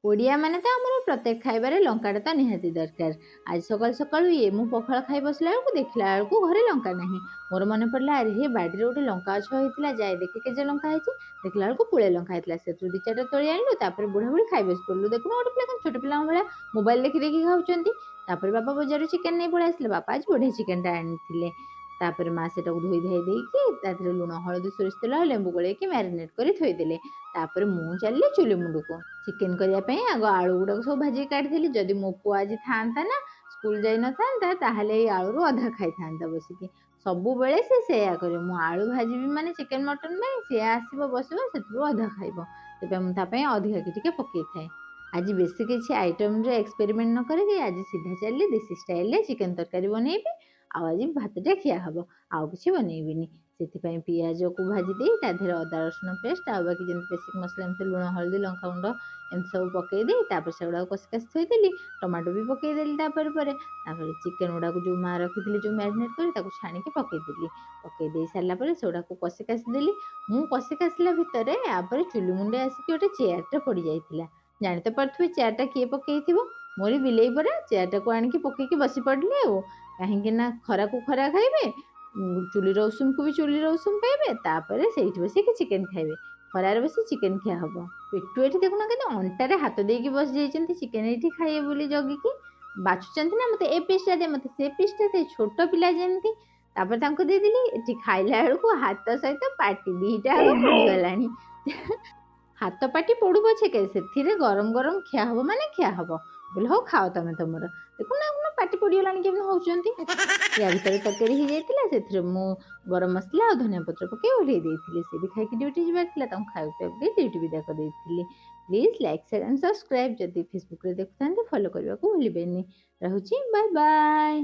ଓଡ଼ିଆ ମାନେ ତ ଆମର ପ୍ରତ୍ୟେକ ଖାଇବାରେ ଲଙ୍କାଟା ତ ନିହାତି ଦରକାର। ଆଜି ସକାଳୁ ସକାଳୁ ଇଏ ମୁଁ ପଖାଳ ଖାଇ ବସିଲା ବେଳକୁ ଦେଖିଲା ବେଳକୁ ଘରେ ଲଙ୍କା ନାହିଁ। ମୋର ମନେ ପଡ଼ିଲା, ଆରେ ହେ, ବାଡ଼ିରେ ଗୋଟେ ଲଙ୍କା ଗଛ ହେଇଥିଲା, ଯାଏ ଦେଖେ କେତେ ଲଙ୍କା ହେଇଛି। ଦେଖିଲା ବେଳକୁ ପୁଳେ ଲଙ୍କା ହେଇଥିଲା। ସେଥିରୁ ଦି ଚାରିଟା ତୋଳି ଆଣିଲୁ। ତାପରେ ବୁଢ଼ା ବୁଢ଼ୀ ଖାଇ ବସି ପଡ଼ିଲୁ। ଦେଖୁନ, ଗୋଟେ ପିଲା ଛୋଟ ପିଲାଙ୍କ ଭଳିଆ ମୋବାଇଲ ଦେଖି ଦେଖି ଖାଉଛନ୍ତି। ତାପରେ ବାପା ବଜାରରୁ ଚିକେନ ନେଇ ପଳେଇ ଆସିଲେ। ବାପା ଆଜି ବଢ଼ିଆ ଚିକେନଟା ଆଣିଥିଲେ। ତାପରେ ମା ସେଟାକୁ ଧୋଇ ଧାଇ ଦେଇକି ତା ଦେହରେ ଲୁଣ, ହଳଦୀ, ସୋରିଷ ତେଲ ଆଉ ଲେମ୍ବୁ ଗୋଳେଇକି ମ୍ୟାରିନେଟ୍ କରି ଥୋଇଦେଲେ। ତାପରେ ମୁଁ ଚାଲିଲି ଚୁଲି ମୁଣ୍ଡକୁ ଚିକେନ କରିବା ପାଇଁ। ଆଗ ଆଳୁ ଗୁଡ଼ାକ ସବୁ ଭାଜିକି କାଟିଥିଲି। ଯଦି ମୋ ପୁଅ ଆଜି ଥାଆନ୍ତା ନା, ସ୍କୁଲ ଯାଇନଥାନ୍ତା, ତାହେଲେ ଏଇ ଆଳୁରୁ ଅଧା ଖାଇଥାନ୍ତା ବସିକି। ସବୁବେଳେ ସେ ସେଇଆ କରେ। ମୁଁ ଆଳୁ ଭାଜିବି ମାନେ ଚିକେନ ମଟନ ପାଇଁ, ସିଏ ଆସିବ, ବସିବ, ସେଥିରୁ ଅଧା ଖାଇବ। ସେଥିପାଇଁ ମୁଁ ତା ପାଇଁ ଅଧିକା କି ଟିକେ ପକେଇଥାଏ। ଆଜି ବେଶୀ କିଛି ଆଇଟମରେ ଏକ୍ସପେରିମେଣ୍ଟ ନ କରିକି ଆଜି ସିଧା ଚାଲିଲି ଦେଶୀ ଷ୍ଟାଇଲରେ ଚିକେନ ତରକାରୀ ବନେଇବି ଆଉ ଆଜି ଭାତଟା ଖିଆ ହବ, ଆଉ କିଛି ବନେଇବିନି। ସେଥିପାଇଁ ପିଆଜକୁ ଭାଜି ଦେଇ ତା ଦେହରେ ଅଦା ରସୁଣ ପେଷ୍ଟ ଆଉ ବାକି ଯେମିତି ବେସିକ୍ ମସଲା, ଏମିତି ଲୁଣ, ହଳଦୀ, ଲଙ୍କାଗୁଣ୍ଡ ଏମିତି ସବୁ ପକେଇ ଦେଇ ତାପରେ ସେଗୁଡ଼ାକୁ କଷି କଷି ଥୋଇଦେଲି। ଟମାଟୋ ବି ପକେଇଦେଲି। ତାପରେ ପରେ ତାପରେ ଚିକେନ ଗୁଡ଼ାକୁ ଯେଉଁ ମା ରଖିଥିଲି, ଯେଉଁ ମ୍ୟାରିନେଟ୍ କରି, ତାକୁ ଛାଣିକି ପକେଇଦେଲି। ପକେଇ ଦେଇ ସାରିଲା ପରେ ସେଗୁଡ଼ାକୁ କଷି କାସି ଦେଲି। ମୁଁ କଷି କାସିଲା ଭିତରେ ୟାପରେ ଚୁଲି ମୁଣ୍ଡେ ଆସିକି ଗୋଟେ ଚେୟାରଟେ ପଡ଼ିଯାଇଥିଲା। ଜାଣି ତ ପାରୁଥିବେ ଚେୟାରଟା କିଏ ପକେଇଥିବ। ମୋରି ବିଲେଇ ପରା ଚେୟାରଟାକୁ ଆଣିକି ପକେଇକି ବସି ପଡ଼ିଲେ। ଆଉ କାହିଁକି ନା ଖରାକୁ ଖରା ଖାଇବେ, ଚୁଲିର ଉଷୁମକୁ ବି ଚୁଲିର ଉଷୁମ ପାଇବେ, ତାପରେ ସେଇଠି ବସିକି ଚିକେନ ଖାଇବେ। ଖରାରେ ବସି ଚିକେନ ଖିଆ ହବ। ପେଟୁ ଏଠି ଦେଖୁନ କେତେ ଅଣ୍ଟାରେ ହାତ ଦେଇକି ବସି ଯାଇଛନ୍ତି, ଚିକେନ ଏଇଠି ଖାଇବେ ବୋଲି ଜଗିକି ବାଛୁଛନ୍ତି ନା, ମତେ ଏ ପିସଟା ଦେ, ମତେ ସେ ପିସଟା ଦେ, ଛୋଟ ପିଲା ଯେମିତି। ତାପରେ ତାଙ୍କୁ ଦେଇଦେଲି। ଏଠି ଖାଇଲା ବେଳକୁ ହାତ ସହିତ ପାଟି ଦିଟା ପୋଡ଼ିଗଲାଣି। ହାତ ପାଟି ପୋଡୁ ପଛେକେ ସେଥିରେ ଗରମ ଗରମ ଖିଆ ହବ ମାନେ ଖିଆ ହବ। ବୋଲେ ହଉ, ଖାଅ ତମେ ତମର। ଦେଖୁନ ଦେଖୁନ, ପାଟି ପୋଡ଼ିଗଲାଣି କେମିତି ହଉଛନ୍ତି। ୟା ଭିତରେ ତରକାରୀ ହେଇଯାଇଥିଲା। ସେଥିରେ ମୁଁ ଗରମ ମସଲା ଆଉ ଧନିଆ ପତ୍ର ପକେଇ ଓହ୍ଲେଇ ଦେଇଥିଲି। ସେ ବି ଖାଇକି ଡ୍ୟୁଟି ଯିବାର ଥିଲା, ତାଙ୍କୁ ଖାଇବାକୁ ପିଇବାକୁ ଦେଇ ଡ୍ୟୁଟି ବିଦା କରିଦେଇଥିଲି। Please like, share and subscribe. ଯଦି ଫେସବୁକରେ ଦେଖୁଥାନ୍ତି, ଫଲୋ କରିବାକୁ ଭୁଲିବେନି। ରହୁଛି, ବାଏ ବାଏ।